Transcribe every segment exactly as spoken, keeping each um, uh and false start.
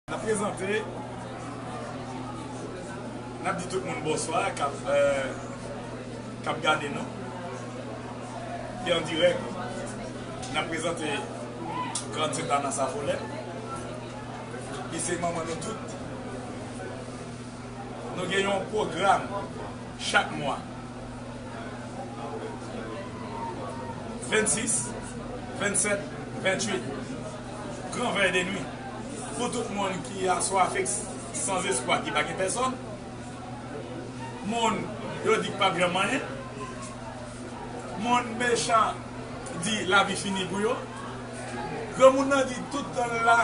N ap prezante, n ap di tout moun bonswa k ap, euh, k ap gade nou. Li an dirèk. N ap prezante Grande Sainte Anne Anse à Follets. Li se manman nou tout. Nou gen yon pwogram chak mwa. Vennsis, vennsèt, venntuit. Gran vèy de nwi. Pou tout moun ki aswafik, sanzespwa, ki pa gen pèsòn. Moun yo di k p ap janm anyen. Moun mechan di lavi fini pou yo. Granmoun nan di tout tan l la,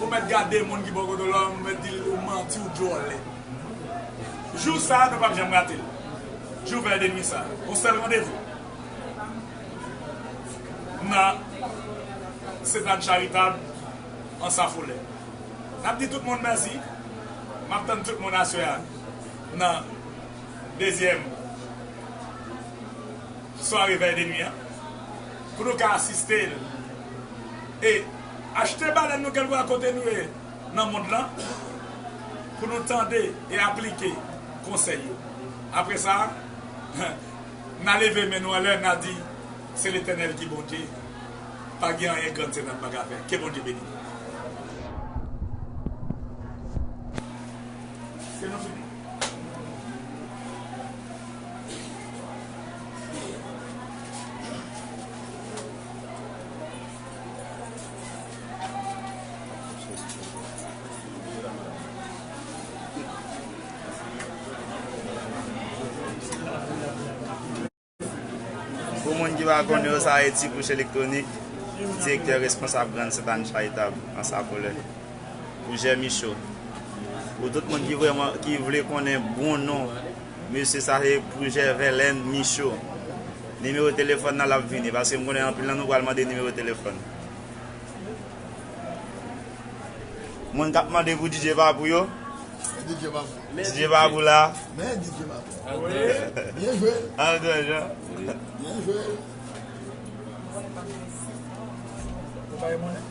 ou mèt gade moun ki bò kote w la, ou mèt di l ou manti, ou djòlè. Jou sa a, nou p ap janm rate l. Jou vèy de nwi sa a. Yon sèl randevou. Nan Sentàn Charitab, Anse à Follets. N ap di tout moun mèsi. M ap tann tout moun aswè a nan dezyèm sware vèy de nwi an pou nou ka asiste l e achte balèn nou kèlkeswa kote nou ye nan mond lan pou nou tande e aplike konsèy yo. Apre sa, n a leve men nou anlè, n a di, se Letènèl ki Bondye. Pa gen anyen Grande Sainte Anne pa ka fè. Ke Bondye beni nou. Ke nou fini. Pou moun ki pa konnen yo, sa a se Ti Kouch Elektwonik, direktè responsab Grande Sainte Anne Charitab Anse à Follets, Pwojè Micho. Pou tout moun ki vrèman, ki vle konnen bon non mesye, sa se Pwojè Vèlèn Micho. Nimewo telefòn nan l ap vini, paske m konnen anpil nan nou pral mande nimewo telefòn. Moun k ap mande pou D J pa pou yo. D J pa pou. D J pa pou la. Men D J pa pou. Byen jwe. An gran jan. Byen jwe. Ou pa gen monnen?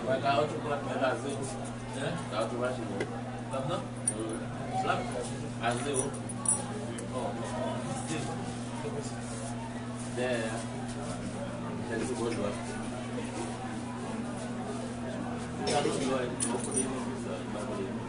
Bagay ou tou pran mèt a zewo. Hein? Sa ou tou mache bon. Tap nan? Wi. Flap. A zewo. Bon. Dèyè a. Dèyè sou bò dwat. Gade ki lòy, bon kote li sa, li pa kote li.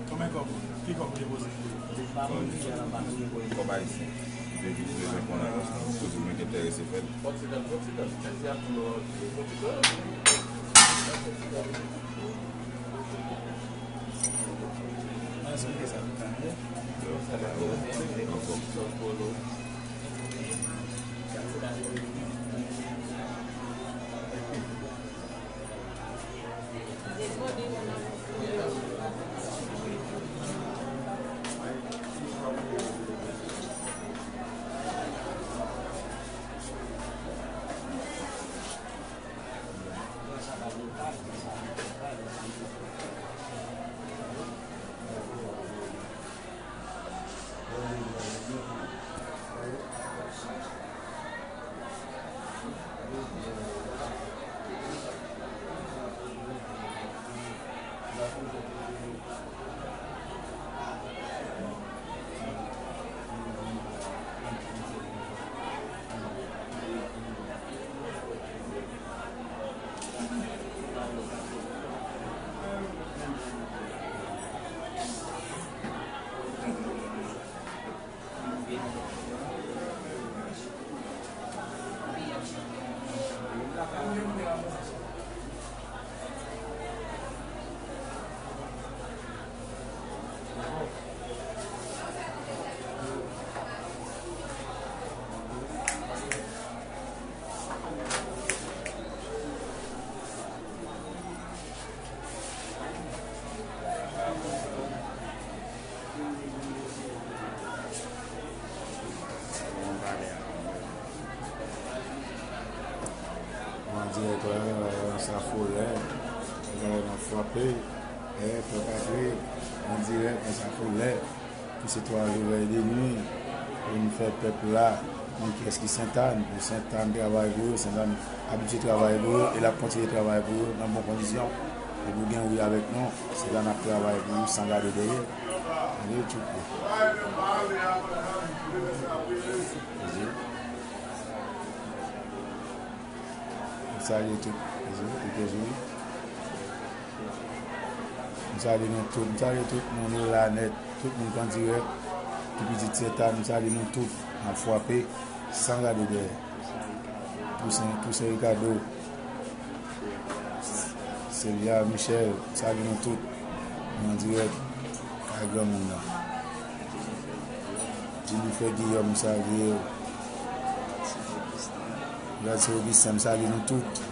Konbyen kòb? Ki kòb ou depoze? Kòb ayisyen. Depi si yo reponn a lòs nou, toujou nou te enterese fè l. An dirèk la, nan Safolè, nan Frape, eh, pèp ap ri, an dirèk nan Safolè. Pou se twa jou vèy de nwi, pou nou fè pèp la konn kiyès ki Sentàn. Pou Sentàn travay pou yo, Sentàn abitye travay pou yo, e l ap kontinye travay pou yo nan bon kondisyon. Depi w gen wi avèk non, Sentàn ap travay pou ou san gade dèyè. Tande tout. M salye tout, Kezou, Kezou. M salye nou tout, m salye tout moun yo la nèt, tout moun k an dirèk, tout pitit Sentàn, m salye nou tout, n ap frape san gade dèyè. Toussaint, Toussaint Ricardo, Celia Michel, m salye nou tout, nou an dirèk kay granmoun nan. Jennifer Guillaume, m salye w. Gladys Augustin, m salye nou tout.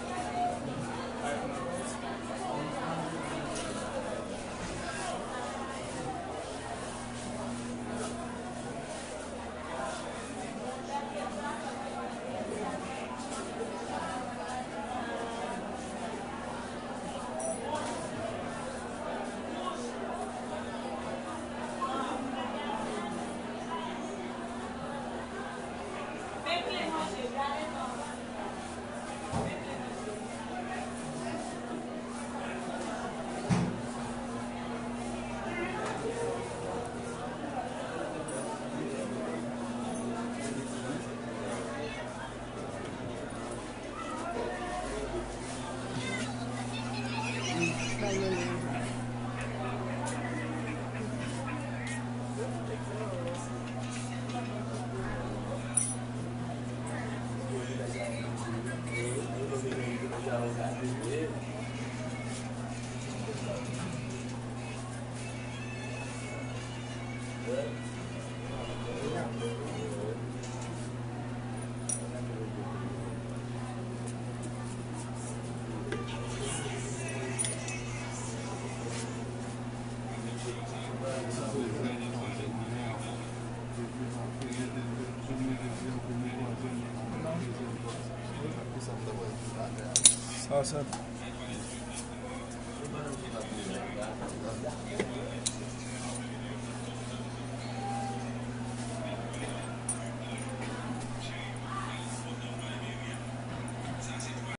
Sa, sa.